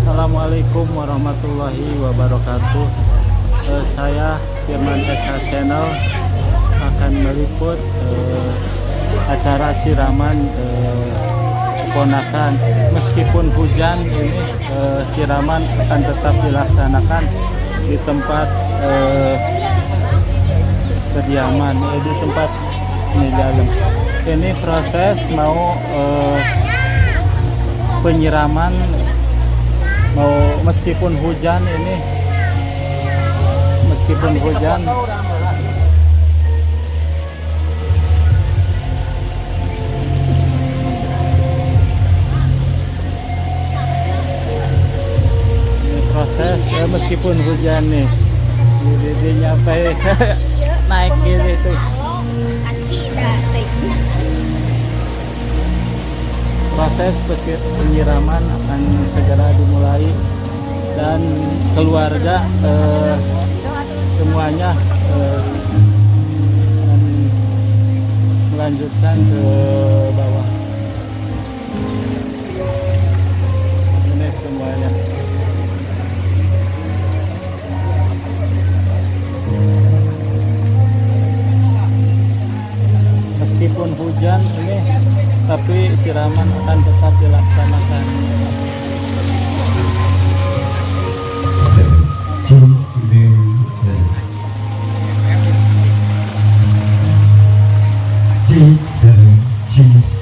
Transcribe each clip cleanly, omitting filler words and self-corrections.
Assalamualaikum warahmatullahi wabarakatuh. Saya Firman Esa Channel akan meliput acara siraman keponakan. Meskipun hujan ini, siraman akan tetap dilaksanakan di tempat kediaman, di tempat ini dalam. Ini proses mau penyiraman, mau meskipun hujan ini, meskipun hujan. Ini proses meskipun hujan nih, ini dia nyampe naik gini tuh. Proses penyiraman akan segera dimulai dan keluarga semuanya akan melanjutkan ke bawah ini semuanya. Meskipun hujan ini, tapi siraman akan tetap dilaksanakan. 7, 6, 7, 7.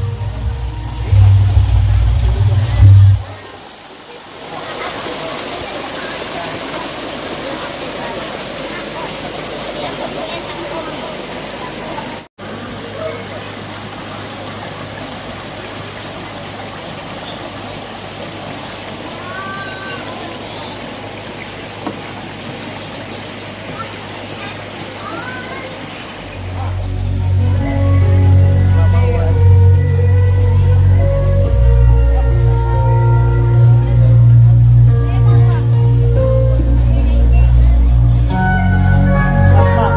Sama warga. Asma.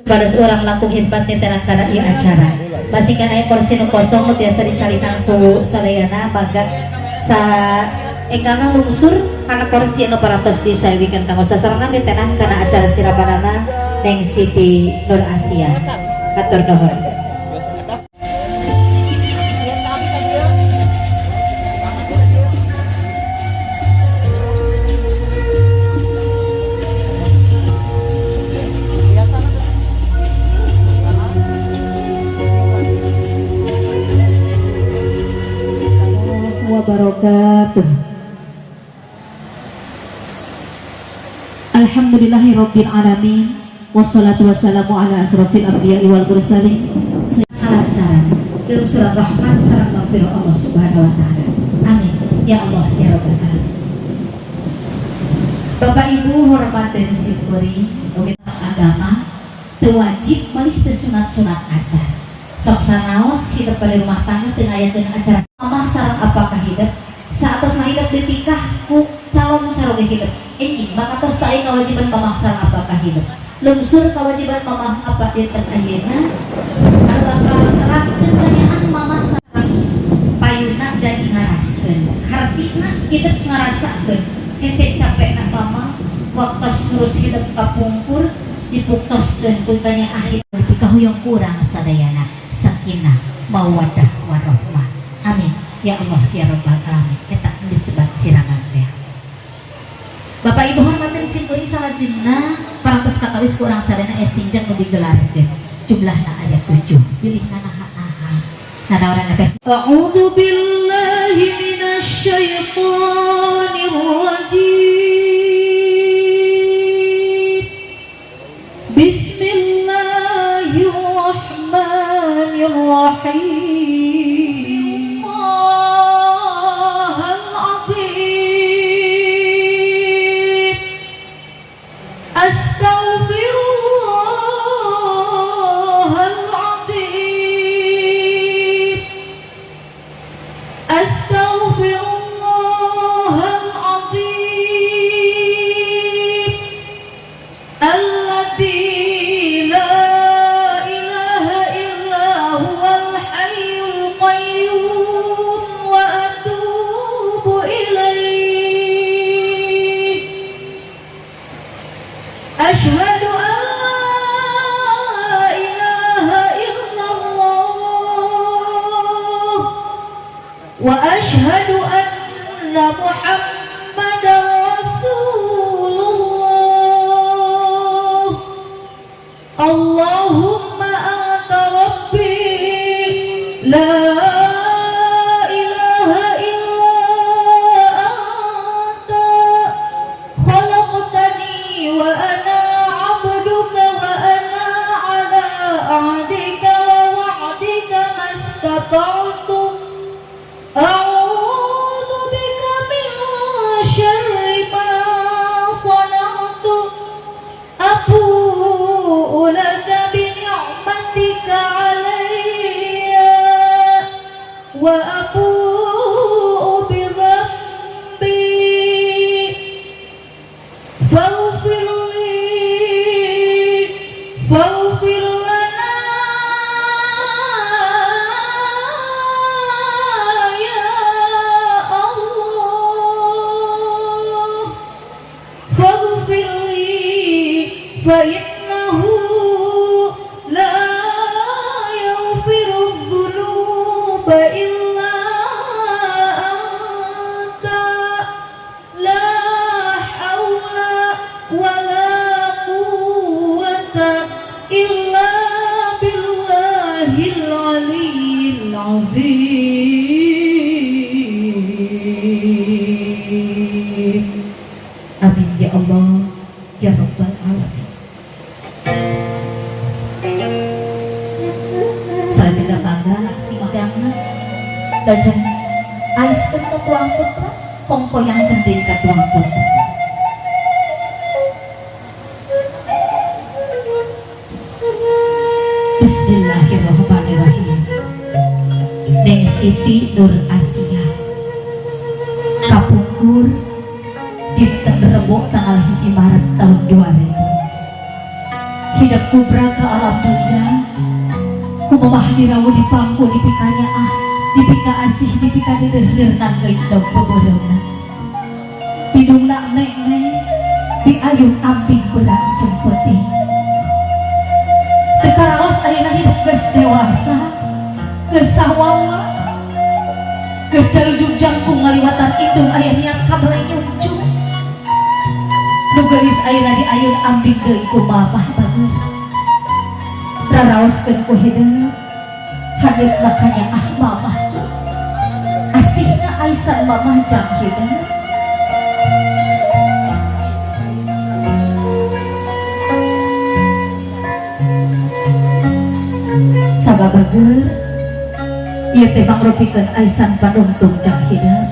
Pada seorang langkung hikmat niteran kana ieu acara. Masih kan aya kursi nu kosong nu tiasa dicalikan ku sadayana, mangga sa enggalna lungsur kana kursi anu parantos disayawikeun kanggo sasarengan ditenah kana acara siramanana Neng Siti Nur Asia. Hatur nuhun. Wabarakatuh. Alhamdulillahirabbil alamin, wassalatu wassalamu ala asrofil anbiya'i wal mursalin. Acara dalam surat rahmat sareng maghfirah Allah Subhanahu wa taala. Amin. Ya Allah ya Rabbal alamin. Bapak Ibu hormat dan syukuri, agama teu wajib malih teu sunat-sunat acara. Sok sanaos hidup pada rumah tangga teu ngayakeun acara mamah sareng apakah hidup saatos hidup ditikah ku calon caroge hidup enjing maka tos teu aya. Kewajiban mamah sareng apa ka hidup. Lungsur kewajiban mamah apa dinten ayeuna anu bakal ngeraskeun kanyaah mamah sareng payuna jadi ngaraskeun. Hartina hidup ngarasakeun. Hese capekna mama waktu ngurus hidup kapungkur dipuktoskeun ku kanyaah hidup pikahuyong kurang sadayana sakinah mawaddah warahmah. Amin ya Allah ya Rabbal alamin. Eta disebat sirangan teh. Bapak Ibu hormatin sim kuring, salajengna parantos katawis ku urang sadayana sinjang nu digelarkeun jumlahna aya 7 pilih naha naha nanaonan teh. أعوذ بالله من الشيطان الرجيم. بسم الله الرحمن الرحيم. الله العظيم. أستغفر الله العظيم. أستغفر الله العظيم الذي لا إله إلا هو الحي القيوم وأتوب إليه. أشهد أن لا إله إلا الله وأشهد أن محمدا رسول الله. اللهم أنت ربي لا إله إلا أنت، خلقتني وأنا عبدك وأنا على عهدك ووعدك ما استطعت. أعوذ بك من شر ما صنعت. أبوء لك بنعمتك علي وأبوء بذنبي، فاغفر لي، فاغفر لنا يا الله، فاغفر لي فإنه لا يغفر الذنوب إلا أنت. لا حول ولا قوة إلا بالله العلي العظيم. Amin ya Allah ya Rabbal alamin. Salajengna mangga sinjangna lajeng aiskeun nu tuang putra kongkoyangkeun deui ka tuang putra. Bismillahirrahmanirrahim. Neng Siti Nur Asia kapungkur dinten Rebo tanggal 1 Maret tahun 2000 hidup kubra ke alam dunia ku mamah dirawu dipangku dipikanya ah dipika asih dipika dedeuh nanggeui dog beubeureuhna hidungna neng diayun ambing beurang jeung peuting. Teu karaos ayeuna hidup geus dewasa, geus sawawa, geus jarujung jangkung ngaliwatan indung aya niat kabele nyungcung nu geulis ayeuna diayun ambing deui ku mamah bager raraoskeun ku hideung haneutna kanya ah mamah asihna aisan mamah jang hideung. Sababager ieu teh mangrupikeun aisan panungtung jang hideung.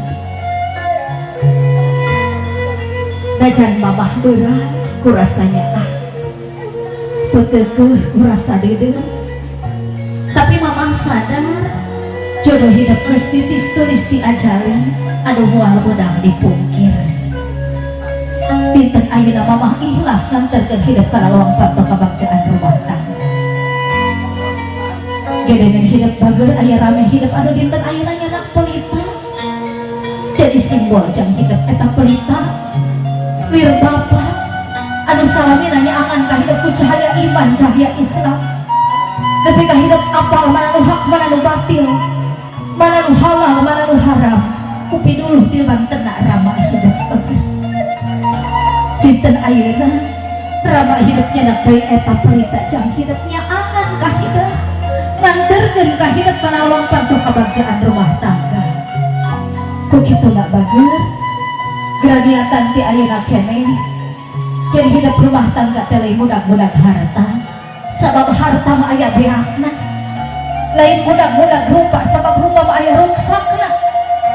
Najan mamah beurang ku rasanya ah peuteukeuh ku rasa deudeuh, tapi mamah sadar jodoh hidup geus titis tulis di ajali anu moal meunang dipungkir. Dinten ayeuna mamah ikhlas nganterkeun hidup kana lawang panto kabagjaan rumah tangga. Gedengan hidup bager aya rame hidup anu dinten ayeuna nyanak pelita. Jadi simbol jang hidup eta pelita. Wir bapa anu salami nanya angan ka hidup ku cahaya iman, cahaya Islam. Nepi ka hidup apal mana nu hak, mana nu batil, mana nu halal, mana nu haram. Ku piduluh ti bantena rama hidup bager. Dinten ayeuna rama hidupnya nak deui eta pelita jang hidupnya angan ka hidup. Nganterkeun ka hidup kana lawang panto kabagjaan rumah tangga. Ku kitu nak bager, gradiatan ti ayeuna keneh yen hidup rumah tangga teh lain mudag-mudag harta, sabab harta mah aya beakna. Lain mudag-mudag rupa, sabab rupa mah aya ruksakna.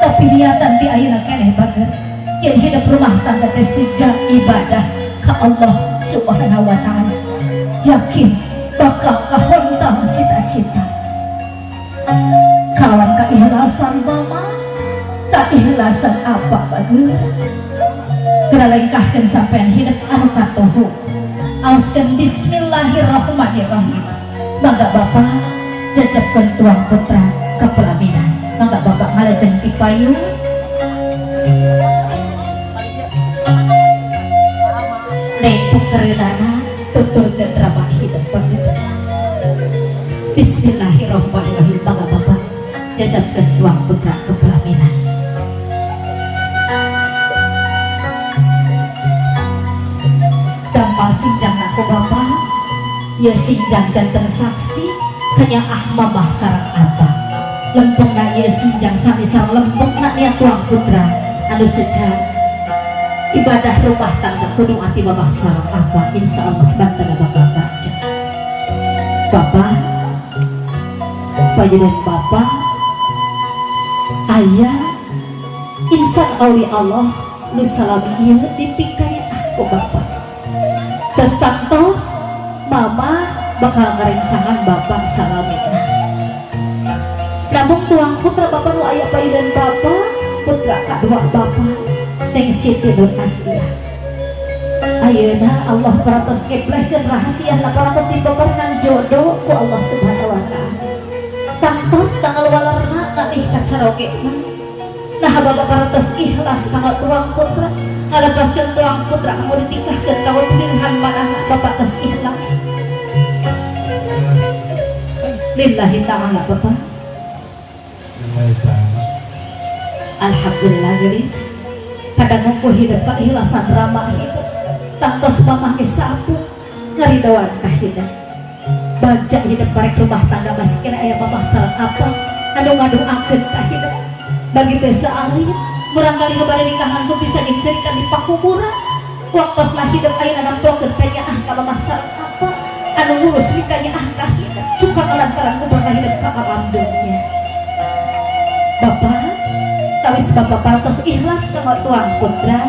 Tapi niatan ti ayeuna keneh bager, yen hidup rumah tangga teh sejak ibadah ka Allah Subhanahu wa taala. Yakin bakal kahontal cita-cita. Kawan keikhlasan mama, keikhlasan apa bager? Geura lengkahkeun sampean hidup anu katuhu. Aoskeun bismillahirrahmanirrahim. Mangga Bapak jajabkeun tuang putra ke pelaminan. Mangga Bapak ngalajeng ti payung. Neng pukereunana tuturkeun rama hidup bager. Bismillahirrahmanirrahim. Mangga Bapak jajabkeun tuang putra ke pelaminan. Dampal sinjang aku Bapak, ya sinjang janten saksi kanyaah mamah sareng abah. Lempengna ieu sinjang sami sareng lempengna niat tuang putra anu sejak ibadah rumah tangga kudu ati mamah sareng abah, insyaallah bantena bakal baca. Bapak, pajeun bapak, ayah, insan aulia Allah nu salami ieu dipikaya aku bapak. Terus tangtos mama bakal ngarencangan bapak salamina. Namun tuang putra bapak nu aya payudan bapak, putra kadua bapak Neng Siti Nur Asia. Ayeuna Allah parantos ngeplehkeun rahasia na parantos dibebernan jodoh ku Allah Subhanahu wa taala. Tangtos tanggal walerna ngalih kacarogena. Nah bapak parantos ikhlas kanggo tuang putra, ngalepaskeun tuang putra kanggo ditikahkeun kanggo pilihan manahna bapak tos ikhlas. Lillahi ta'ala bapak. Lillahi ta'ala. Alhamdulillah gelis. Kadang ngumpul hidup keikhlasan ramah hidup. Tangtos mamah ge sampun ngaridoan ka hidup. Bagja hidup barek rumah tangga masih kira aya mamah sareng apa anu ngadoakeun ka hidup. Bagi teh saalit murangkali nu bade nikahan ku bisa dicerikan di pakuburan. Waktosna hidup ayeuna namplokeun kanyaah ka mamah sareng apa anu ngurus mikanyaah ka hidup. Cuka lantaran kubur ka hidup ka alam dunya. Bapak, tawis bapak parantos ikhlas ka tuang putra,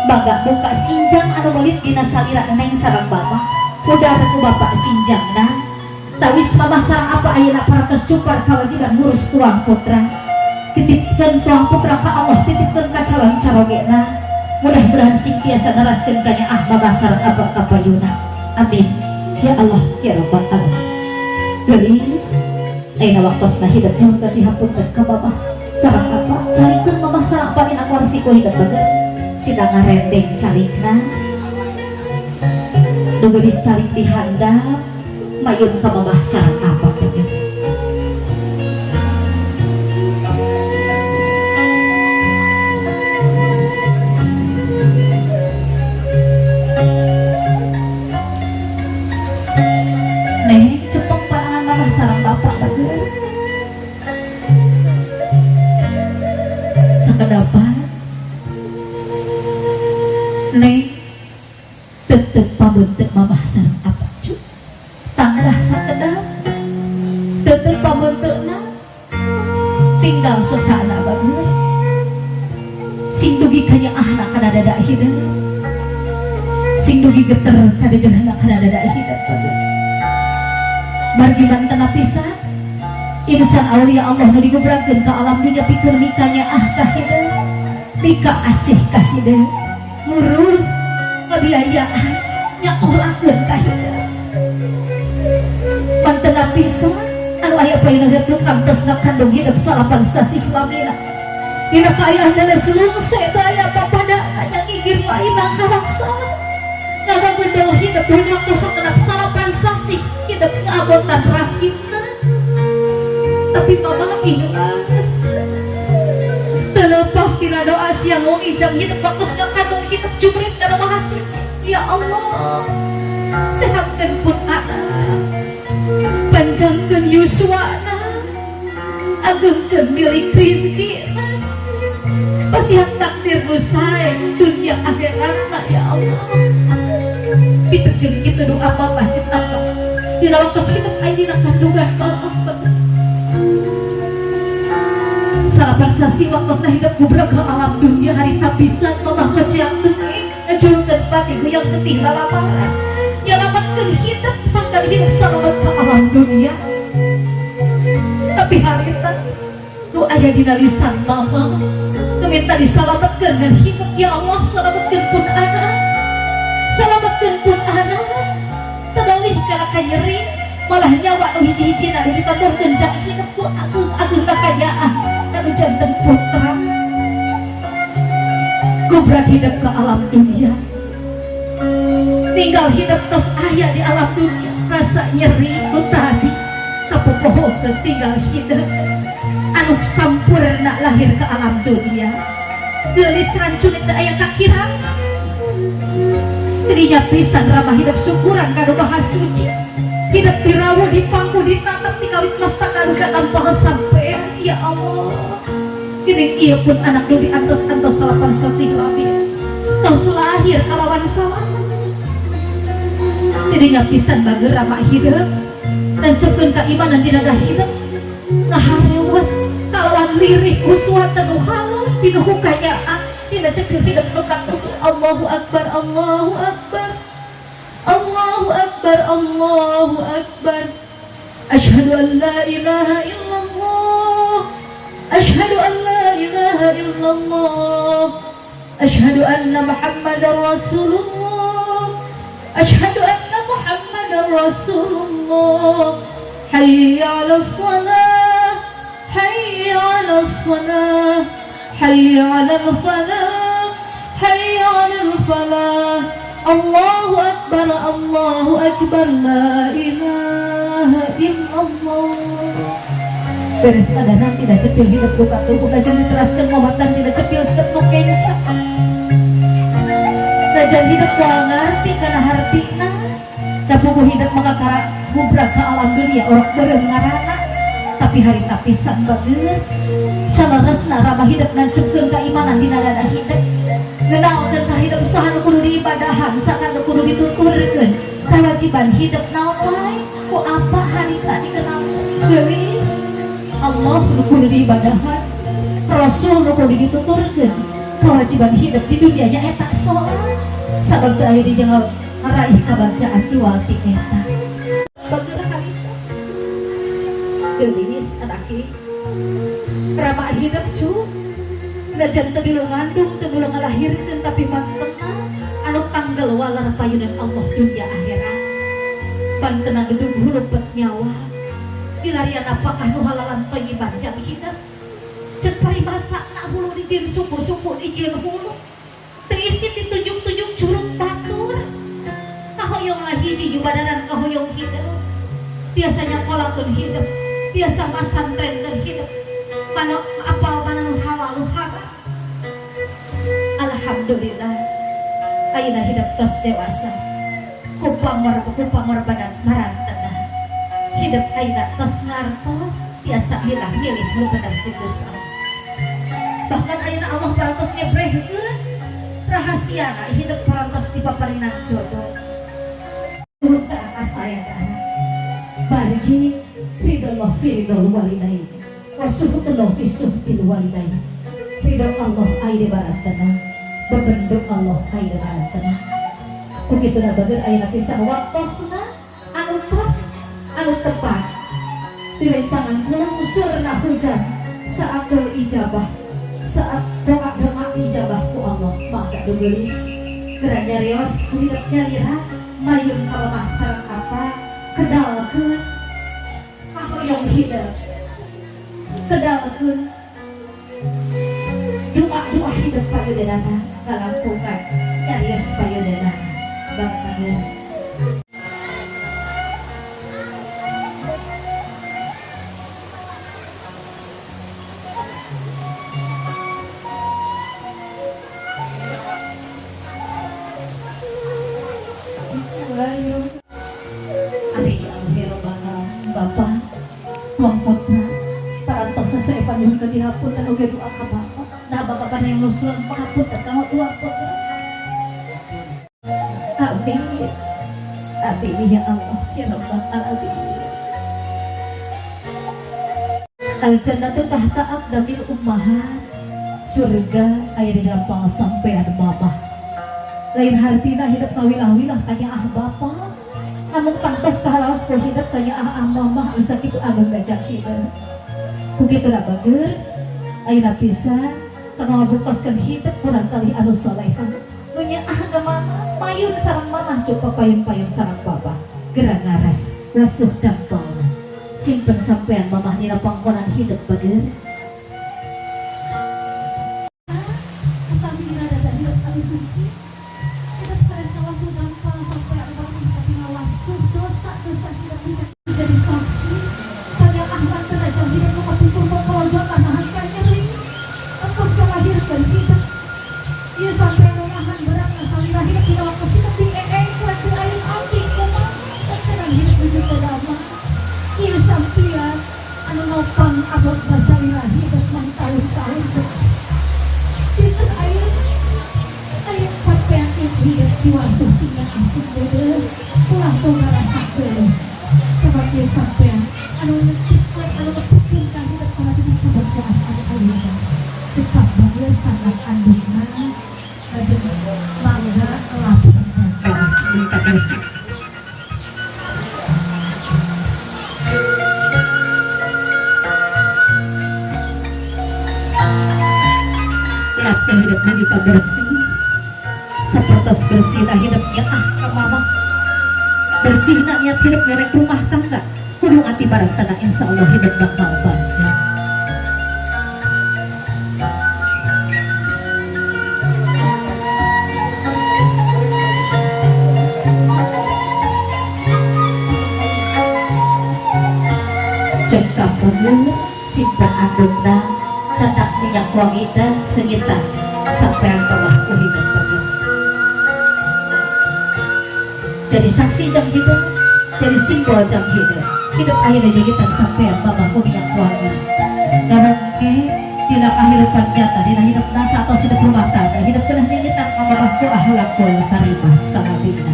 bangga buka sinjang anu melit dina salira neng sareng mama. Udar ku bapak sinjangna. Tawis mama sareng apa ayeuna parantos cupar kewajiban ngurus tuang putra. Titipkeun tuang putra ka Allah, titipkeun ka calon carogena. Mudah-mudahan sing tiasa neraskeun kanyaah mama sareng apa ka payuna. Amin. Ya Allah, ya Rabbal alamin. Gelis, ayeuna waktosna hidup nyuhunkeun dihapunten ka mama sareng apa? Calikeun mama sareng apa dina kursi ku hidup bager. Sida ngarendeng calikna. Nu geulis calik di handap, mayun ka mamah sareng apa bager. Neng, cepeng panangan mamah sareng bapak bager. Sakedapan Neng, tetep pabentek mamah sareng apa cu. Tanglah sakedap tetep pabentekna tinggal secana bager. Sing dugi kanyaahna kana dada hideung. Sing dugi geter kadeudeuna kana dada hideung bager. Margi bantena pisan insan aulia Allah nu digubrakeun ka alam dunya pikeun mikanyaah ka hideung, mika asih ka hideung, ngurus Ngabiayaan nyakolakeun ka hidup. Mantena pisan anu aya payuna hidup nu kantos ngakandung hidup 9 sasih lamina. Dina kaayaan leles lungse teu aya papadana, ngigir lain karangsana. Ngagagedel hidup dina waktu sakedap 9 sasih hidup ngabotan rahimna. Tapi mama ikhlas. Terlepas tina doa siang wengi jam hidup waktu ngakandung hidup jumrit kana Maha Suci. Ya Allah, sehatkeun pun anak, panjangkeun yuswana, agengkeun milik rizkina, pasihan takdir nu sae dunia akhiratna, ya Allah. Kitu jeung kitu doa mama jeung apa dina waktu hidup aya dina kandungan mama. 9 sasih waktosna hidup gubrak ke alam dunia, harita pisan mama keciak teuing ngejurkeun pati guyang getih lalaparan nyalamatkeun hidup sangkan hidup salamat ke alam dunia. Tapi harita nu aya dina lisan mama nu minta disalamatkeun dan hidup, ya Allah, salamatkeun pun anak, salamatkeun pun anak. Tadalih kana kanyeri, malah nyawa nu hiji-hiji nu ditaturkeun jang hidup ku agung-agung kakanyaah anu janten putra gubrak hidup ke alam dunia. Tinggal hidup tos aya di alam dunia, rasa nyeri nu tadi kapopohokeun. Tinggal hidup anu sampurna lahir ke alam dunia, geulis rancun teu aya kakirang. Tadinya pisan ramah hidup syukuran ka Maha Suci. Hidup dirawu, dipangku, ditatap, dikawit mastaka duka tanpa sampean, ya Allah. Kini ieu pun anak nu diantos-antos 9 sasih lami tos lahir kalawan salamat. Tidinya pisan bager ramah hidup dan cekkeun keimanan dina hidup ngaharewes kalawan lirik uswatan nu halus pinuh kanyaan dina ceuk hidup nu katuhu. Allahu Akbar, Allahu Akbar, Allahu Akbar, Allahu Akbar. Asyhadu an la ilaha illallah, asyhadu an la ilaha illallah, asyhadu anna Muhammadar Rasulullah, asyhadu anna Muhammadar Rasulullah. Hayya 'alas salah, hayya 'alas salah, hayya 'alal falah, hayya 'alal falah. Allahu Akbar, Allahu Akbar, la ilaha illallah. Beres adanan tidak cepil hidup duka tuh lajeng diteraskan ngobatan tidak cepil hidup nu kenca. Najan hidup moal ngarti kana hartina, tapi hidup maka kara gubrak ke alam dunia orang beureum ngarana. Tapi harita pisan bager saleresna ramah hidup nancepkeun keimanan dina dada hidup, ngenalkeun ka hidup saha nu kudu diibadahan, saha nu kudu dituturkeun, kewajiban hidup naon wae. Ku apa harita dikenalkeun? Geulis, Allah nu kudu diibadahan, Rasul nu kudu dituturkeun, kewajiban hidup di dunia nya eta salat, sabab teu aya di jeung ngaraih kabagjaan tiwal ti eta. Bager harita. Geulis anaki, ramah hidup cu. Najan teu dulu ngandung, teu dulu ngalahirkeun, tapi mantena anu tanggal walar payunan Allah dunia akhirat. Pantena gedung hulupet nyawa dilarian apakah nu halalan thayyiban jang hidup. Cek paribasa na hulu dijieun suku, suku dijieun hulu. Teu isin ditunjuk-tunjuk curug batur. Kahoyong lah hiji jubadaran, kahoyong hidup biasanya kolakeun hidup biasa masantrenkeun hidup mana apal mana nu halal nu haram. Alhamdulillah ayeuna hidup tos dewasa ku pangorbanan marantena hidup ayeuna tos ngartos, biasa milah milih nu bener jeung nu salah. Bahkan ayeuna Allah parantos ngebrehkeun rahasiana hidup, parantos dipaparinan jodoh turun ke atas saya bargi ridallah fi ridal walidain wa suhutullah fi suhtil walidain. Ridho Allah aya di barantena, bebentuk Allah aya di barantena. Ku kituna bager ayeuna pisan waktosna anu pas, anu tepat, direncangan lungsurna hujan saat ijabah, saat doa-doa ijabah ku Allah. Maka geulis. Geura nyarios ku hidep nyalira mayun ka mamah sareng apa kedalkeun kahoyong hidep kedalkeun doa-doa hidup payudanana kalangkungan nyarios payudanana Bang Pangeran. Amin ya Allah ya Rabbal Alamin. Bapak tuang putra parantos sasai panyuhunkeun dihapunten oge doa ka Bapak. Nah Bapak kana yang nusul pangapunten ka tuang putra. Amin. Amin ya Allah ya Rabbal Alamin. Al jannatu tahta aqdamil ummahat. Surga aya di dalam pangsampean mamah. Lain hartina hidup ngawilah-wilah kanya ah bapa. Namun pantas kahalaos ku hidup kanya ah ah mamah anu sakitu ageng gajah hidup. Ku kitu da bager ayeuna pisan tengah ngabuktoskeun hidup kurang kali anu soleha. Nu nyaah ka mama, payun sareng mamah coba payun-payun sareng bapa. Geura ngaras wasuh dampalna. Simpen sampean mamah dina pangkonan hidup bager. Bersih seperti bersih nah hidupnya ah ke mama bersih nah niat hidup ngerek rumah tangga kudu ati barang tanah insya Allah hidup bakal baca. Cekap dulu simpan andungna cetak minyak wangi dan sengitan sampai bawah hidup bagus. Jadi saksi jam hidup, jadi simbol jam hidup. Hidup akhirnya jadi kita sampai bawah minyak wangi. Dan oke, tidak kehidupan nyata, tidak hidup nasa atau hidup rumah tangga, hidup kena nyanyitan bawahku ahlakul karimah salabina.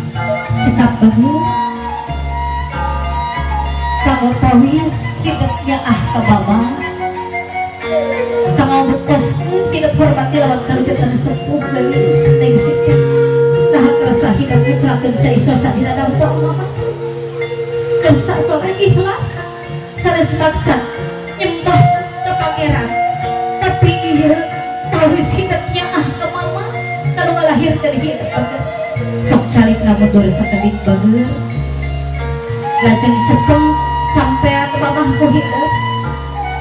Cekap bagus, kamu tawis hidupnya ah ke bawah. Kamu bukoskeun hidup hormati lawan karujutan sepuh geulis neng sikit. Nah kersa hidup ngecelakeun cai soca dina dampak mama. Kersa sore ikhlas sanes maksa nyembah ka pangeran. Tapi ieu tawis hidupnya ah ka mama kanu ngalahirkeun hidup bager. Sok calik na mundur sakedik bager. Lajeng cepeng sampean mamahku hidup.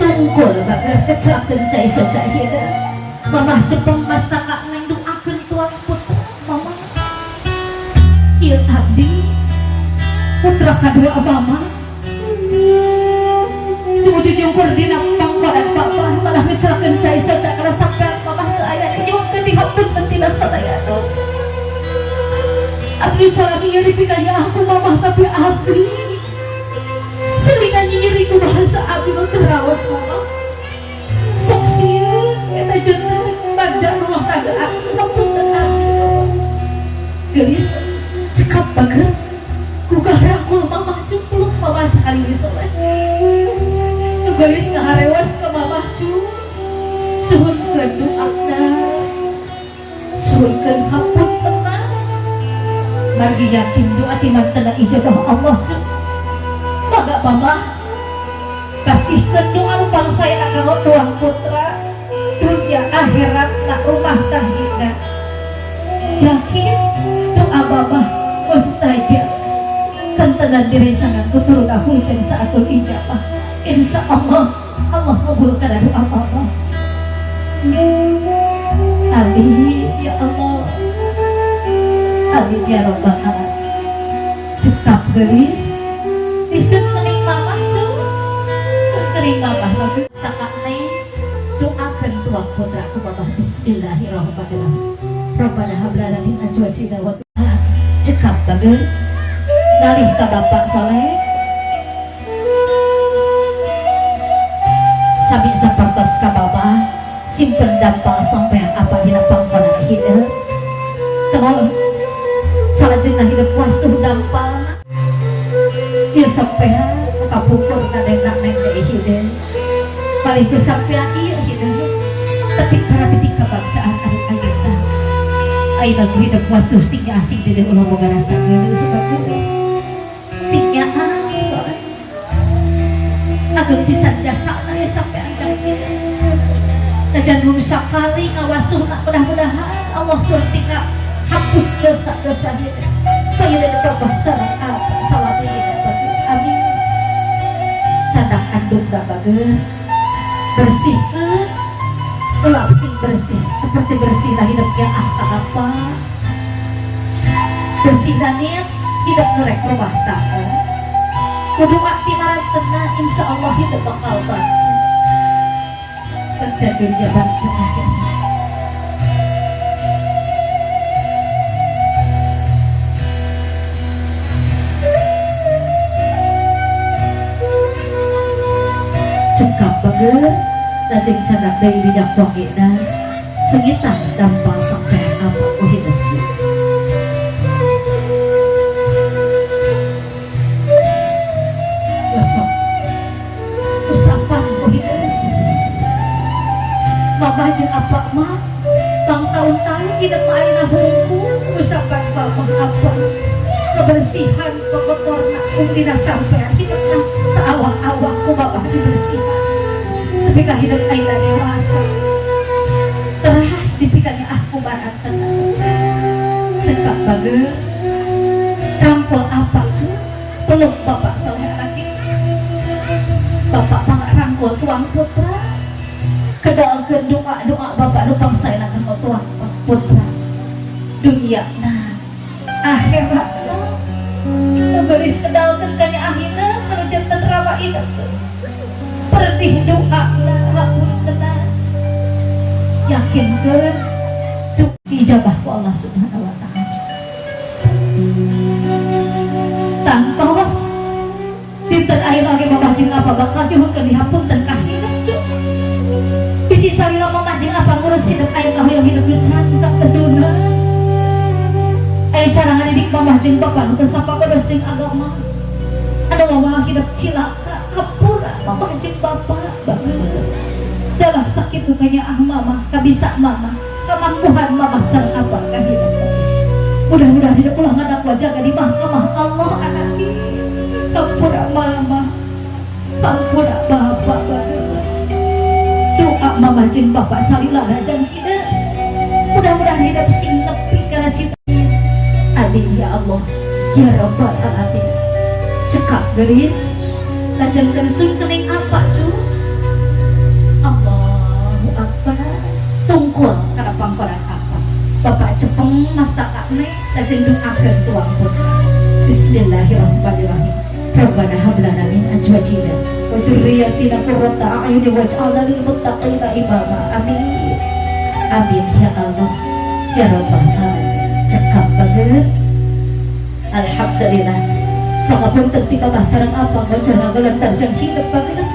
Tungkul bager kecelakeun cai soca hidup. Mamah cepeng mastaka ngenduakeun tuang putra mama. Ieu abdi putra kadua mama. Sumujud nyungkur dina pangkonan papa malah ngecelakeun cai soca kana sampean mamah teu aya nyungkeun dihapunten tina sadaya dosa. Abdi salami ieu dipikanya aku mamah tapi abdi selingan nyeri ku bahasa abdi nu teu raos mama. Sok sieun eta jeneng bagja rumah tangga abdi hapunten abdi. Geulis cekap bager gugah rangkul mamah cumpluk mama sakali geus soleh. Nu geulis ngaharewas ka mamah cu. Suhunkeun doana. Suhunkeun hapuntenna. Margi yakin doa ti mantena ijabah Allah cu. Mangga mama kasihkeun doa nu pangsayana kanggo tuang putra dunia akhirat na rumah tangga. Yakin doa babah mustajab. Kentenan direncangan ku turun hujan saatul ijabah. Insya Allah Allah kabulkan doa babah. Amin ya Allah. Amin ya robbal alamin. Cekap gelis. Isut kening mamah cu. Sun kening mamah bagus takakne. Doakan tuang putraku babah. Bismillahirrahmanirrahim. Rabbana hab lana min azwajina wa cekap bagus. Nalih ka bapak soleh. Sami sapertos ka babah. Simpen dampal sampai apa dina pangkonan hidup. Tengok salajengna hidup wasuh dampal. Ieu sampean kapungkur kadengna neng deui hideung. Palih ku sampean ieu hideung. Tapi para pitik kabangsaan anu ayeuna. Ayeuna ku hidup wasuh sing asing deui ulah boga rasa geuleuh bagus. Sing nyaah soalnya. Ageng pisan jasana ya sampean ka hideung. Najan mung sakali ngawasuhna mudah-mudahan Allah surti ka hapus dosa-dosa kita. Payeuneun bapak sareng apa salami bagus. Amin. Cadak anduk da bagus. Bersihkeun elap sing bersih seperti bersih lah hidupnya ah tak apa. Bersih niat hidup nurek rumah tangga. Kudu akti marantena insya Allah hidup bakal baca. Baca dunia baca akhirat. Cekap bager lajeng canak deui minyak wangina sengitan dampal sampai apa ku hidup jiwa. Gosok usapan ku hidup. Mama jeung apa mah bang tahun-tahun hidup ayeuna hungkul usapan mama apa kebersihan kotorna dina sampean hidupna saawak-awak ku bapak dibersihan. Tapi ka hidup ayeuna dewasa teras dipikanya aku baranten. Cekap bageun rangkul apa cu peluk bapak soleh lagi. Bapak pangrangkul tuang putra kedalkeun doa-doa bapak nu pangsaena ka tuang putra dunia nah akhirat nu geulis kedalkeun ka nya ahina anu janten rawa hidup cu. Perdih doa na hapuntenna yakinkeun diijabah ku Allah Subhanahu wa taala. Tangtos dinten ayeuna oge mamah jeung apa bakal nyuhunkeun dihapunten ka hidup cu. Bisi salila mamah jeung apa ngurus hidup ayeuna hoyong hidup nu cantik teduna. Aya cara ngadidik mamah jeung bapak nu teu sapagodos jeung agama. Anu mamah hidup cilaka hampura mamah jeung bapak bageun. Dalah sakit lukanya ah mama, kabisa mama, kemampuan mama sareng apa ka hidup. Mudah-mudahan tidak ulah ngadak wajah di mahkamah Allah anak hampura mama, hampura bapak bageun. Doa mama jeung bapak salila jang hidup. Mudah-mudahan hidup sing nepi kana cita. Amin ya Allah ya Rabbal alamin. Cekap gelis lajengkeun sun kening apa cu. Allahu Akbar. Tungkul kana pangkoran apa. Bapak cepeng mastakane lajeng doakeun tuang putra. Bismillahirrahmanirrahim. Rabbana hab lana min azwajina wa dzurriyyatina qurrata a'yun waj'alna lil muttaqina imama. Amin. Amin ya Allah ya Rabbal alamin. Cekap banget. Alhamdulillah. Pangapunten ti mamah sareng apa ngojor ngagelentar jeung hidup banget.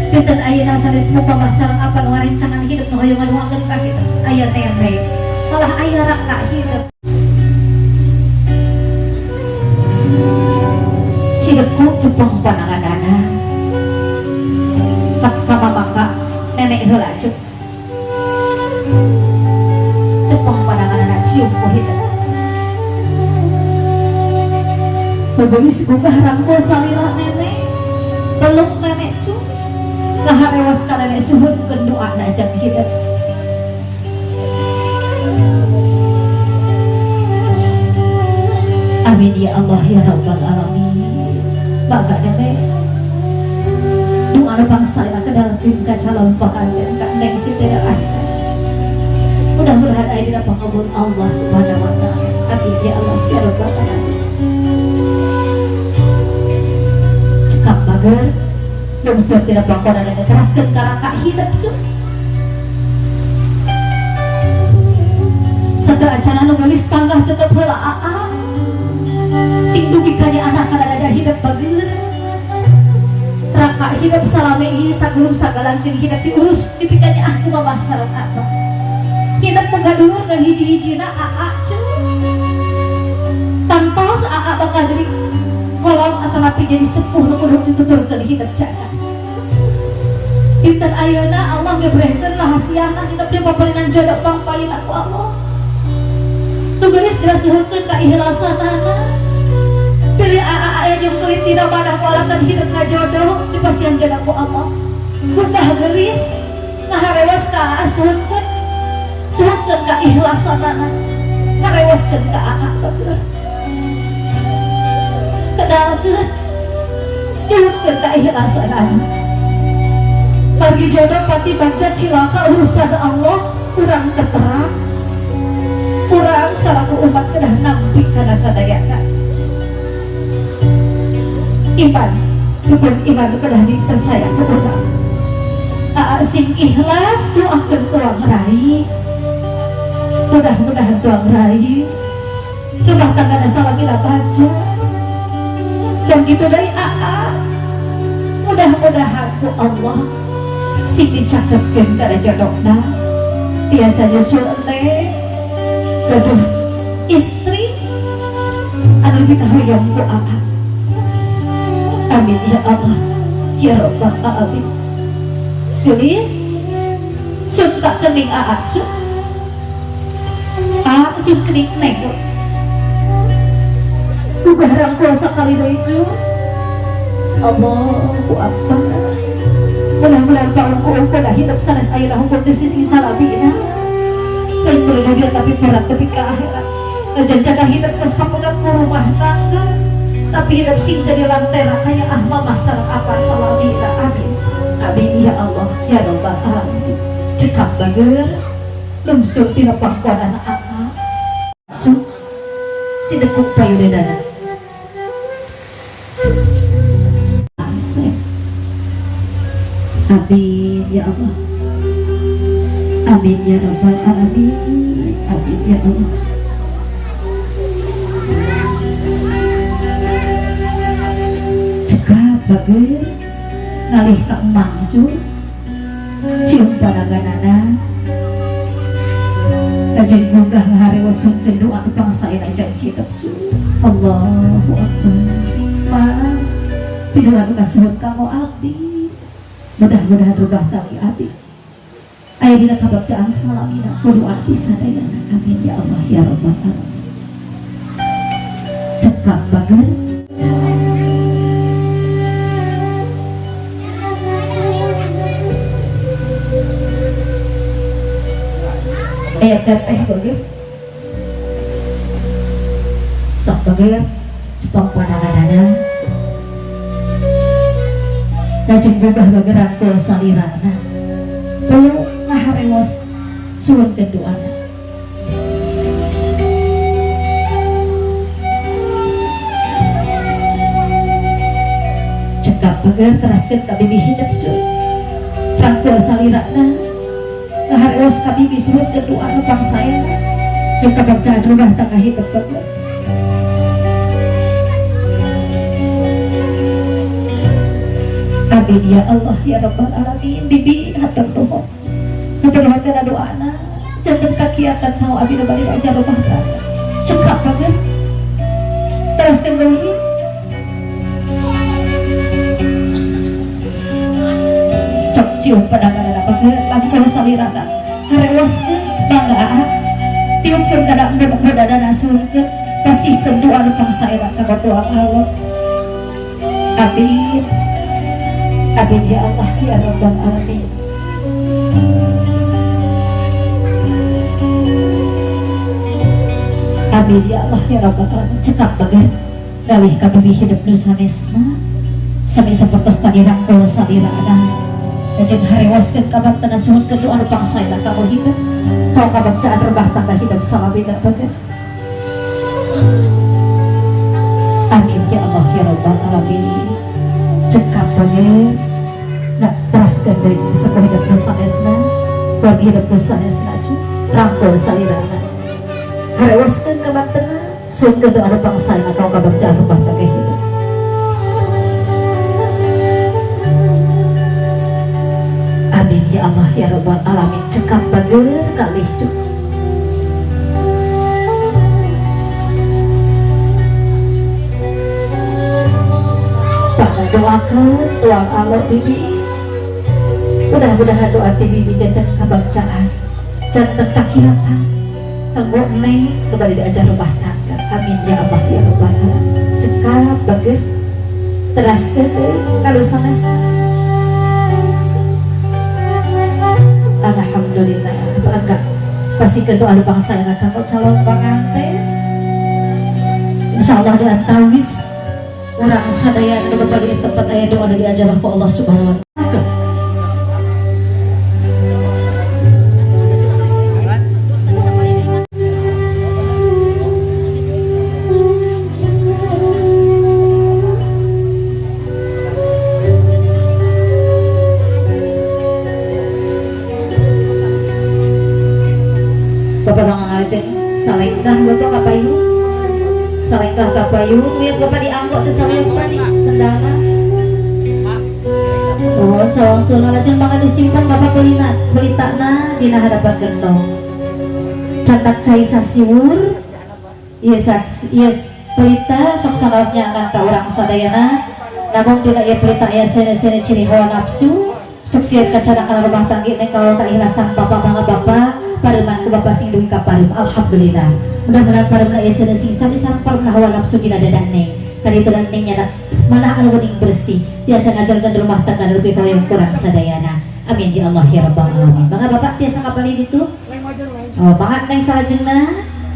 Dinten ayeuna sanes mamah sareng apa nu ngarencangan hidup nu hoyong nganuangeun ka hidup. Aya nenek malah aya raka hidup. Sideku cepeng pananganana. Kak mama nenek heula cuk. Cepeng pananganana cium ku hidup. Bebelis gugah rangkul salila nenek. Peluk nenek cu. Kaharewas ka nenek suhunkeun doa na jang hidup. Amin ya Allah ya Rabbal Alamin. Bangga deh doa bangsa yang ke dalam tingkat calon pengantin Kak Neng Siti dan Asna. Mudah-mudahan ayah dina pangabul Allah Subhanahu wa Ta'ala. Amin ya Allah ya Rabbal Alamin. Cekap bager lungsur tidak pelakonan dan keraskan karaka hidup cu. Satu acara nu geulis panggah tetep heula aa sing dugi ka anak kana dada hidup bager raka hidup salame ieu sagulung sagalang jeung hidup diurus dipikanya aku mamah sareng abah hidup boga dulur ngan hiji-hijina aa cu. Tantos aa bakal jadi kolot atau napi jadi sepuh nu kudu dituturkeun hidup caga. Dinten ayeuna Allah ngebrehkeun rahasiana hidup di paparinan jodoh pangpayin aku Allah. Nu geulis geus suhunkeun kaikhlasanana. Pilih aa aya jeung kelitina mana ku alatan hidup ngajodoh di pasian jodoh ku Allah. Gugah geulis ngaharewas ka aa suhunkeun suhunkeun kaikhlasanana. Ngarewaskeun ka aa batur. Kedalkeun nyuhunkeun kaikhlasanana. Bagi jodoh pati bagja cilaka urusan Allah kurang keterang kurang salaku umat kedah nampi kana sadayana iman rukun iman kedah dipercaya ke urang. Aa sing ikhlas doakeun tuang rai, mudah-mudahan tuang rai rumah tangga salagina bagja dan gitu dari aa mudah-mudahan ku Allah sing dicakepkeun kana jodohna biasa nyusul teh gaduh istri anu dikahoyong ku aa. Amin ya Allah ya Rabbal Alamin. Gelis sun tak kening aa cu aa sun kening neng gugah rangkul sakali deui cu. Allahu Akbar. Mudah-mudahan paungku dah hidup sanes ayeuna hukum di sisi salabina lain dunia tapi berat tapi ke akhirat. Ngajaga hidup geus papegat ku rumah tangga tapi hidup sing jadi lantera kaya ah mamah sareng apa salabina. Amin amin ya Allah ya Rabbal Alamin. Cekap bager lungsur tina pangkonan aa cu sidekuk payudana. Amin ya Allah. Amin ya Rabbal Alamin. Amin ya Allah. Cekap bager ngalih ka emang cu cium panaganana kajeng munggah ngaharewos sungkeun doa bangsa ina hidup. Allahu Akbar. Ma piduan kasuhun kamu abdi, mudah-mudahan rubah tali abdi aya dina kabagjaan salamina kudu abdi sadayana. Amin ya Allah ya Rabbal Alamin. Cekap bager aya teteh bager sok bager cepok pananganana lajeng gugah bager rangkul salirana perlu ngaharewos suwun keduana. Cekap bager teraskeun ka bibi hidup cuy rangkul salirana ngaharewos ka bibi suwun keduana pangsaena jeung kabagjaan rumah tangga hidup bager. Amin ya Allah ya Rabbal Alamin. Bibi hatur nuhun hatur nuhun kana doana janten kakiatan mau abi nu bari ajar rumah tangga. Cekap banget teraskeun deui cok cium pandanganna bager lagi kana salirana harewoskeun bangga aa tiupkeun kana bodadana suhunkeun pasihkeun doa nu pangsaena ka doa Allah. Amin amin ya Allah ya Rabbal Alamin. Amin ya Allah ya Rabbal alamin. Cekap bager galih kabibi hidup nu sanesna sami sapertos tadi rangkul salirana lajeng harewoskeun kabakteuna suhunkeun doa nu pangsaena kanggo hidup kau kabakcaan rumah tangga hidup salawina bager. Amin ya Allah ya Rabbal alamin. Cekap bager nak teraskeun deui sepuh hidup nu sanesna bagi hidup nu sanesna rangkul salirana harewoskeun kabakteuna suhunkeun doa nu pangsaena kau kabakcaan rumah tangga hidup. Amin ya Allah ya Rabbal alamin. Cekap bager kalih cuk. Doakan tuang Allah bibi, mudah-mudahan doa ti bibi janten kabacaan janten takiratan kanggo neng kembali diajar rumah tangga. Amin ya Allah ya Rabbal alamin. Cekap bager teraskeun kalau sanes. Alhamdulillah bangga pasti ketua ada bangsa yang akan calon pengantin insyaallah dan tawis orang sadaya anu bade tempat aya doa anu diajar ku Allah Subhanahu wa taala. Bapak mangalajeng salengkah bapak kapayung salengkah kapayung wios bapak dianggok teh sawios pasti sendalna. Oh sawangsulna lajeng mangga disimpan bapak kulina kulitana dina hadapan gentong cantak cai sasiwur ieu saksi ieu pelita sok sanaosnya angkat ka urang sadayana namun dina ieu pelita aya sene-sene ciri hawa nafsu sok sieun kacanakan rumah tangga neng kalau kaikhlasan bapak mangga bapak pareman ku bapak sing dugi ka pareum. Alhamdulillah mudah-mudahan pareumna ieu sene sing sami sareng pareumna hawa nafsu dina dada neng tadi itu neng nyana mana anu geuning bersih biasa ngajalkeun rumah tangga lebih hoyong kurang sadayana. Amin ya Allah ya Rabbal alamin. Mangga bapak biasa kapali ditu. Oh mangga neng salajengna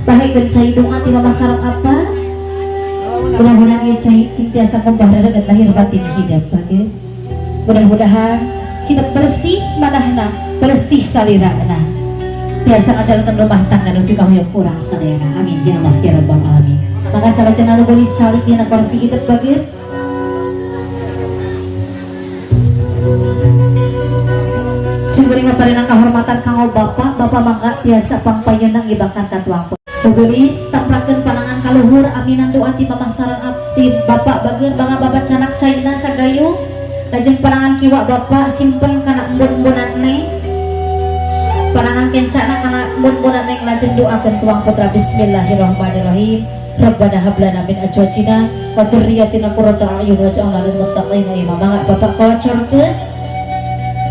bahekeun cai doa ti mama sareng apa mudah-mudahan ieu cai tiasa kumbah rereget lahir batin hidup oke. Mudah-mudahan hidup bersih manahna bersih salirana biasa ngajalankan rumah tangga nu hoyong kurang sadayana. Amin ya Allah ya Rabbal alamin. Maka salajengna nu beulis calik dina kursi hidup bagir sing parinang kahormatan kanggo bapak bapak mangga biasa pangpayunang ngibakan ka tuang Begelis temprakeun panangan kaluhur aminan doa ti mamah sareng abdi bapak bageur bangga bapak canak caina sagayung lajeng panangan kiwa bapak simpen kana embun-embunan neng panangan kencana kana embun-embunan neng lajeng doakeun tuang putra. Bismillahirrahmanirrahim. Rabbana hab lana min azwajina wa dzurriyyatina qurrata a'yun waj'alna lil muttaqina imama. Mangga bapak kocorkeun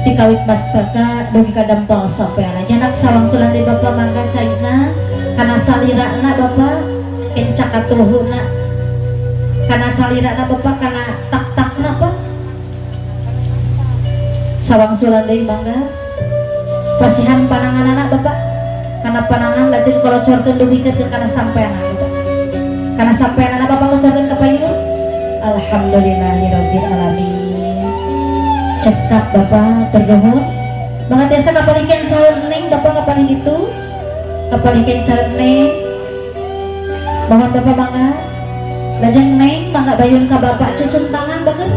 dikawit mastaka dugi ka dampal sampeana nyanak sawangsulan di bapak mangga caina kana salirana bapak kenca katuhuna kana salirana bapak kana tak-takna pak sawangsulan deui mangga pasihan pananganana bapak kana panangan lajeng kolocorkeun dugikeun kana sampeana bapak kana sampeana bapak kocorkeun ka payun. Alhamdulillahirabbil alamin. Cekap bapak terdohon mangga tiasa kapalikan calon neng bapak kapalih itu kapalikan calon neng mohon bapak mangga lajeng neng mangga bayun ka bapak cusun tangan bager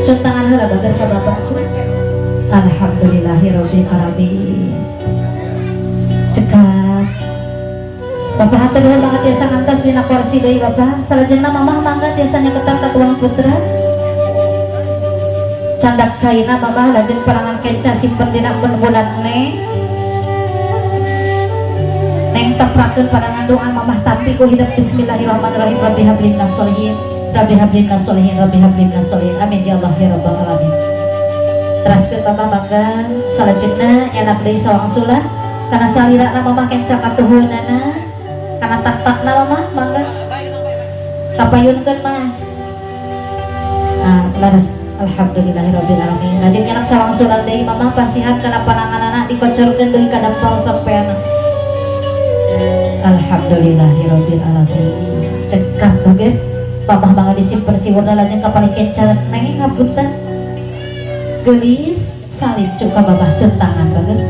sun tangan heula bager ka bapak. Alhamdulillahirabbil alamin. Cekap bapak hatur nuhun banget tiasa ngantos dina kursi deui bapak. Salajengna mamah mangga tiasa nyaketan ka tuang putra candak caina mamah lajeng perangan kenca simpen dina embun-embunan neng neng teprakeun panangan doa mamah tampi ku hidup. Bismillahirrahmanirrahim. Rabbi habli minas sholihin Rabbi habli minas sholihin Rabbi habli minas sholihin. Amin ya Allah ya Rabbal alamin. Teraskeun bapak mangga salajengna nyanak deui sawangsulan kana salirana mamah kenca katuhunana kana tak-takna mamah mangga kapayunkeun mah ah laras. Alhamdulillahirabbil alamin. Lajeng nyanak sawangsulan deui mamah pasihan kana pananganana dikocorkeun deui ka dampal sampeana. Alhamdulillahirabbil alamin. Cekap oge mamah mangga disimpen siwurna, lajeng kapalih kenca neng, ngapunten, geulis salim cuka babah tangan bagus.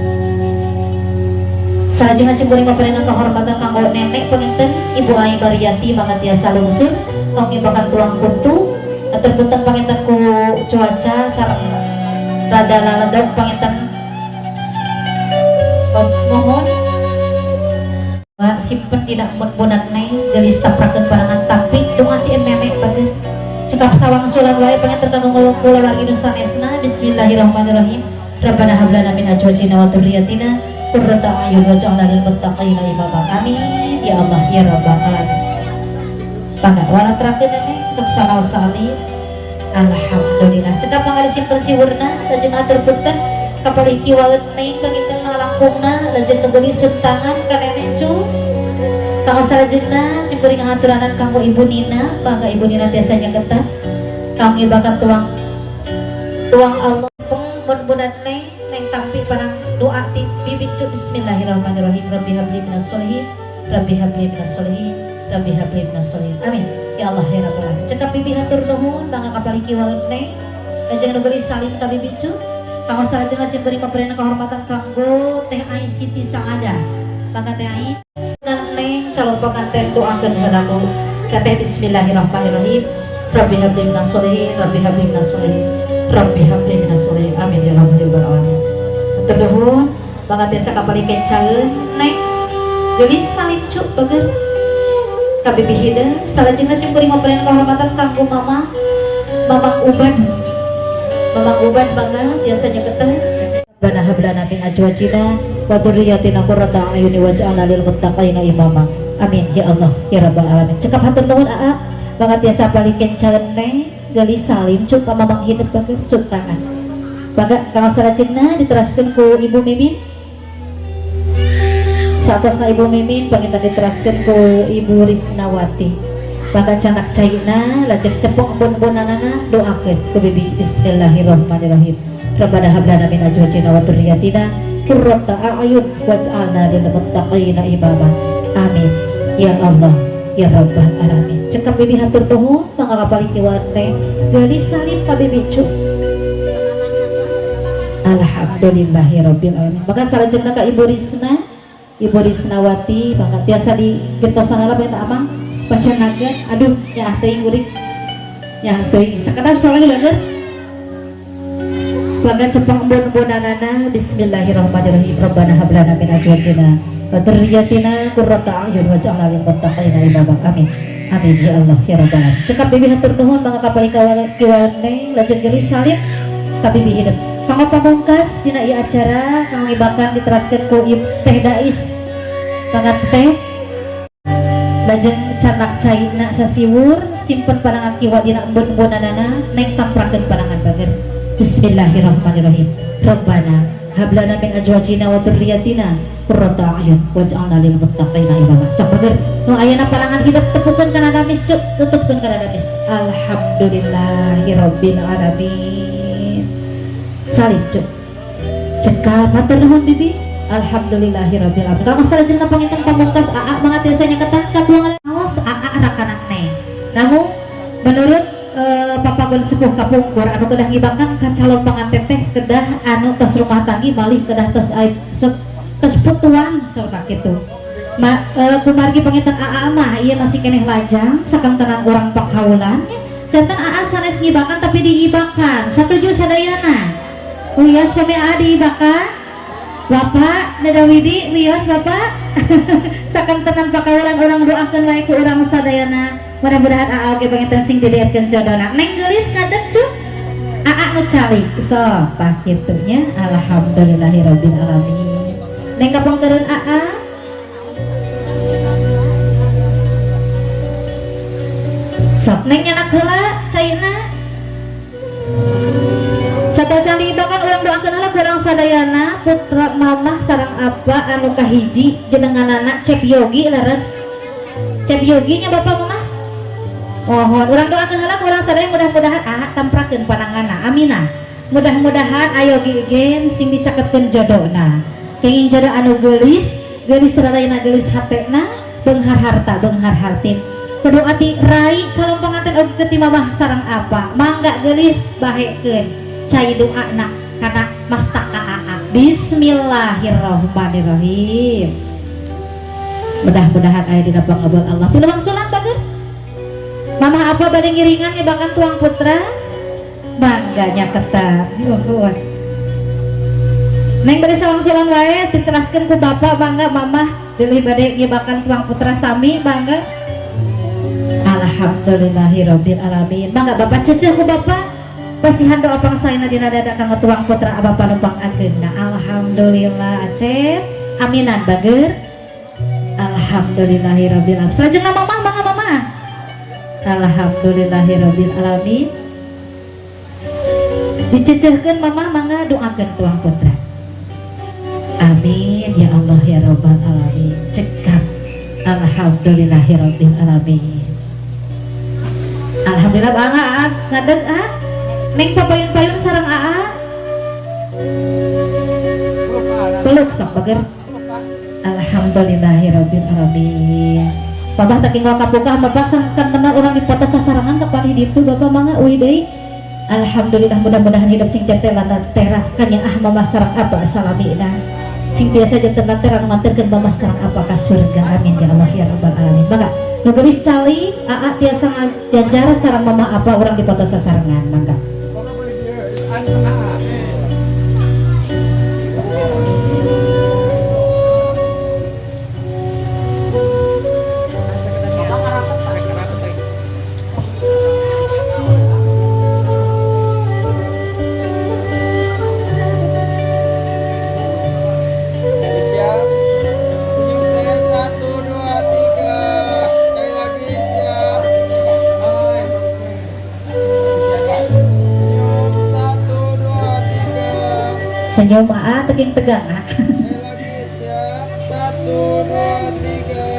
Salajengna simkuring paparina kehormatan kanggo nenek panginten Ibu Ai Bariyati, mangga tiasa lungsur tong ngibakan tuang kutu atau punten panginten ku cuaca sareng rada laledog panginten mohon simpen dina embun-embunan. Neng geulis, taprakeun panangan tapi doa ti nenek bageun. Cekap sawangsulan wae panginten kanggo kulawargi nu sanesna. Bismillahirrahmanirrahim. Rabbana hab lana min azwajina wa dzurriyyatina qurrata a'yun waj'alna lil muttaqina imama. Amin ya Allah ya rabbal alamin. Bangga walatrakeun nenek sok sanaos salim. Alhamdulillah. Cekap, mangga disimpen siwurna. Lajeng atur punten kapalih kiwaeut neng panginten ngalangkungna, lajeng nu geulis tangan ka nenek cu. Kanggo salajengna simkuring ngaturanan kanggo Ibu Nina, mangga Ibu Nina tiasa nyaketan kanggo ngibakan tuang tuang Allah peng neng. Neng tampi parang doa ti bibit cu. Bismillahirrahmanirrahim. Rabbi habli minas sholihin, Rabbi habli minas sholihin, Rabbi habli minas sholihin. Amin ya Allah ya rabbal alamin. Cekap bibi, hatur nuhun. Mangga kapalih kiwaeut neng, lajeng nu geulis salim ka bibi cu. Kanggo salajengna simkuring paparina kehormatan kanggo Teh Ai Siti Sangada, mangga Teh Ai. Neng calon pengantin doakeun heula ku ka Teh. Bismillahirrahmanirrahim. Rabbi habli minas sholihin, Rabbi habli minas sholihin, Rabbi habli minas sholihin. Amin ya rabbal alamin. Hatur nuhun. Mangga tiasa kapalih kencaeun. Neng geulis salim cu bageun ka bibi hideung. Salajengna simkuring paparina kehormatan kanggo mama Mamang Uban. Mamang Uban, mangga tiasa nyeketan. Rabbana hab lana min azwajina wa dzurriyyatina qurrata a'yun waj'alna lil muttaqina imama. Amin ya Allah ya rabbal alamin. Cekap, hatur nuhun aa. Mangga tiasa balikin calon. Neng geulis salim cuk ka mamang hidup bageun tangan. Mangga kanggo salajengna diteraskeun ku Ibu Mimin. Saatosna Ibu Mimin panginten diteraskeun ku Ibu Risnawati. Mangga canak caina, lajeng cepong embun-embunanana, doakeun ku bibi. Bismillahirrahmanirrahim. Rabbana hab lana min azwajina wa dzurriyyatina qurrata a'yun waj'alna lil muttaqina imama. Amin ya Allah ya rabbal alamin. Cekap bibi, hatur nuhun. Mangga kapalih kiwat teh geulis salim ka bibi cu. Alhamdulillahirabbil alamin. Maka salajengna ka Ibu Risna, Ibu Risnawati, mangga tiasa di gentosan heula minta amang pancangakeun. Aduh, nyaah teuing urik. Nyaah teuing. Sakedap soleh bener. Mangga cepeng embun-embunanana. Bismillahirrahmanirrahim. Rabbana hab lana min azwajina wa dzurriyyatina qurrata a'yun waj'alna lil muttaqina imama. Amin. Amin ya Allah ya rabbal alamin. Cekap bibi, hatur nuhun. Mangga kapalih kiwal neng, lajeng geulis salim ka bibi hidup. Kanggo pamungkas dina ieu acara kanggo ngibakan diteraskeun ku Teh Dais. Mangga Teh, lajeng canak caina sasiwur, simpen panangan kiwa dina embun-embunanana. Neng tamprakeun panangan bager. Bismillahirrahmanirrahim. Rabbana hab lana min azwajina wa dzurriyyatina qurrata a'yun waj'alna lil muttaqina imama. Sok bager nu ayana panangan hidup tepukeun kana damis cuk, tutupkeun kana damis. Alhamdulillahirabbil alamin. Salim cuk. Cekap, hatur nuhun bibi. Alhamdulillahirabbil alamin. Kanggo salajengna panginten pamungkas aa mangga tiasa nyaketan katuangan aos aa rakanan neng. Namun menurut papagon sepuh kapungkur anu kedah ngibakan ka calon pengantin teh kedah anu tos rumah tanggi malih kedah tos tos putuan saur kitu. Ma, kumargi panginten aa mah ieu masih keneh lajang sakantenan urang pakaulan, janten aa sanes ngibakan tapi diibakan. Satuju sadayana? Wios pami aa diibakan? Bapak Neda Widi, wios Bapak? Sakantenan pakaulan urang doakeun wae ku urang sadayana, mudah-mudahan aa oge panginten sing didietkeun jodona. Neng geulis ngadeg cu, aa nu calik sok pak kitu nya. Alhamdulillahirabbil alamin. Neng kapongkereun aa. Sok neng nyanak heula caina. Satacan diibakan urang doakeun heula ku urang sadayana putra mamah sareng apa anu kahiji jenenganana Cep Yogi. Leres Cep Yogi nya bapak mamah? Mohon urang doakeun heula ku urang sadaya, mudah-mudahan ah tamprakeun pananganna. Aminah. Mudah-mudahan ayo gen sing dicaketkeun jodona, kenging jodoh anu geulis geulis, sadayana geulis hatena. Beunghar harta, beunghar hartin. Kudu ati rai calon pengantin oge ti mamah sareng apa. Mangga geulis, bahekeun cai doana kana mastaka aa. Bismillahirrahmanirrahim. Mudah-mudahan aya dina pangabul Allah. Tilu wangsulan, bager. Mamah apa bade ngiringan nyebakan tuang putra? Mangga nyaketan. Nuhun. Neng, bade sawangsulan wae diteraskeun ku bapak, mangga. Mamah bilih bade nyebakan tuang putra sami, mangga. Alhamdulillahirabbil alamin. Mangga bapak, ceceh ku bapak. Pasihan doa pangsaena dina dada kanggo tuang putra bapak nu pangageungna. Alhamdulillah, Acep. Aminan, bager. Alhamdulillahirabbil alamin. Salajengna mamah, mangga mamah. Alhamdulillahirabbil alamin. Dicecehkeun mamah, mangga doakeun tuang putra. Amin ya Allah ya Rabbal alamin. Cekap. Alhamdulillahirabbil alamin. Alhamdulillah, bangga ah, ngadeg ah. Neng, papayun-payun sareng aa. Peluk sok, bager. Alhamdulillahirabbil alamin. Bapak tak tinggal kapukah, bapak sangkan benar urang dipoto sasarangan kapan di ditu. Bapak mangga uih deui. Alhamdulillah, mudah-mudahan hidup sing janten lantera kanyaah mama sareng abah salamina. Sing biasa janten lantera nu nganterkeun mama sareng abah ka surga. Amin ya Allah ya Rabbal alamin. Mangga nu geulis calik, aa biasa ngajajar sareng mama apa urang dipoto sasarengan, mangga. Siap. Senyum teh, satu, dua, tiga. Sekali lagi, siap. Hai. Senyum, satu, dua, tiga. Senyum aa, teking tegang ah. Sekali lagi, siap. Satu, dua, tiga.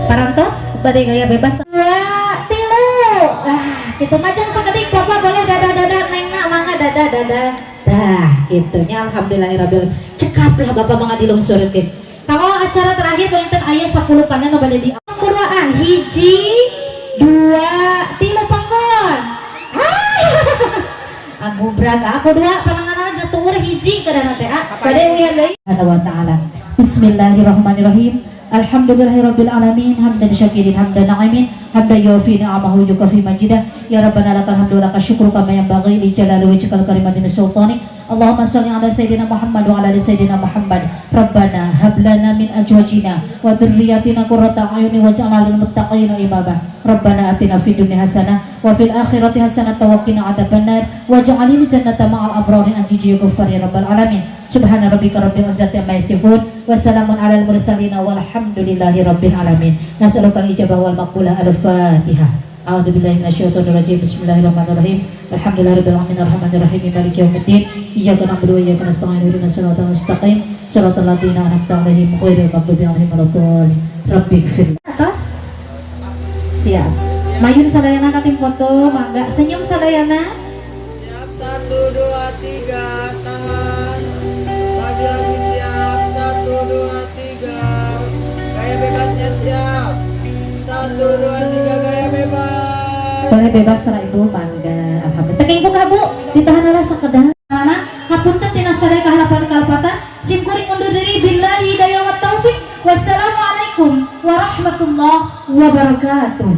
Parantos bade gaya bebas, dua, tilu, ah gitu. Majang sakedik, bapak boleh dadah dadah nengna, mangga dadah dadah dah gitunya. Alhamdulillahirabbil, cekap lah bapak, mangga dilungsurkeun. Kalau acara terakhir panginten aya 10 panen nu bade di kuduaan, hiji, dua, tilu, panggon. Aku brag aku dua pananganan tuur hiji kadana teh ah bade uyan deui. Subhanahu wa ta'ala. Bismillahirrahmanirrahim. Alhamdulillahirabbil alamin, hamdan syakirin, hamdan na'imin, hamdan yufi ni'amahu yukafi majidah. Ya Rabbana lakal hamdu lakal syukru kama yanbaghi li jalali wajhikal karim wa sultanik. Allahumma shalli ala sayyidina Muhammad wa ala ali sayyidina Muhammad. Rabbana hab lana min azwajina wa dzurriyyatina qurrata a'yuni waj'alna lil muttaqina imama. Rabbana atina fid dunya hasanah wa fil akhirati hasanah wa qina adzabannar waj'alil jannata ma'al abrari anjiji ghaffar ya rabbal alamin. Subhana rabbika rabbil izzati amma yasifun wa salamun alal mursalin walhamdulillahi rabbil alamin. Nas'aluka al-ijabah wal maqbulah. Al-Fatihah. A'udzu billahi minasyaitonir rajim. Bismillahirrahmanirrahim. Alhamdulillahirabbil alamin arrahmanirrahim maliki yaumiddin. Iyyaka na'budu wa iyyaka nasta'in ihdinas siratal mustaqim. Siratal ladzina an'amta 'alaihim ghairil maghdubi 'alaihim waladdallin. Rabbighfir. Atas. Siap. Mayun sadayana ka tim foto, mangga senyum sadayana. Siap, satu, dua, tiga, tangan. Lagi-lagi siap, satu, dua, tiga. Gaya bebasnya siap. Satu, dua, tiga, gaya bebas. Boleh bebas sareng ibu, mangga. Alhamdulillah. Teking buka bu, ditahan lah sakedap. Mana hapunten tina sadaya kahalapan kalepatan. Sim kuring undur diri, billahi hidayah wa taufik. Wassalamualaikum warahmatullahi wabarakatuh.